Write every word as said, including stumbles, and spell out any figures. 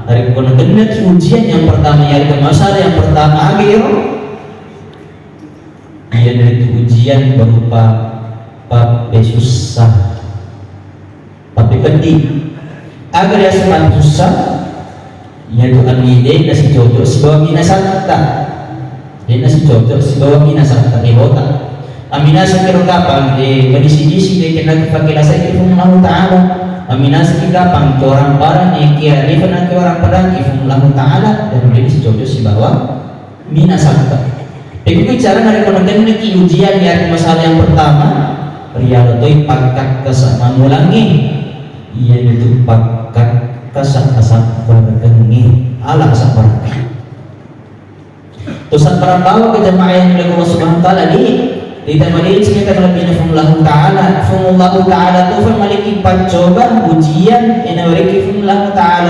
Narekko nagenneki ujian yang pertama, yarega masalah yang pertama, aga ero? Iyanaritu ujian berupa pappesussa, pappepeddi. Aga riaseng pappesussa? Iyatu ami de' nasicocok sibawa minasatta. De' nasicocok sibawa minasatta, eh, bota. Amminasaki ro kapang, eh, madisi-disi de' kena fake lasai Puang Allahu Ta'ala. Amminasaki kapang, corang parang, eh, kia rifana ke orang parang, eh, Puang Allahu Ta'ala, dan de' nasicocok sibawa minasatta. Pekko bicara narekko nagenneki ujian, yaitu masalah yang pertama, riala toi pakkakkasa mamulangnge, iyanatu pakkakkasa asabbarekengnge, ala asabbarekeng. Tusabbarang bawang ke jamaah yang dimuliakan Allah Subhanahu wa Ta'ala, di, di madeceng kita kelebihan Puang Allahu Ta'ala. Puang Allahu Ta'ala tu fa maliki paccoba ujian, ina wariki Puang Allahu Ta'ala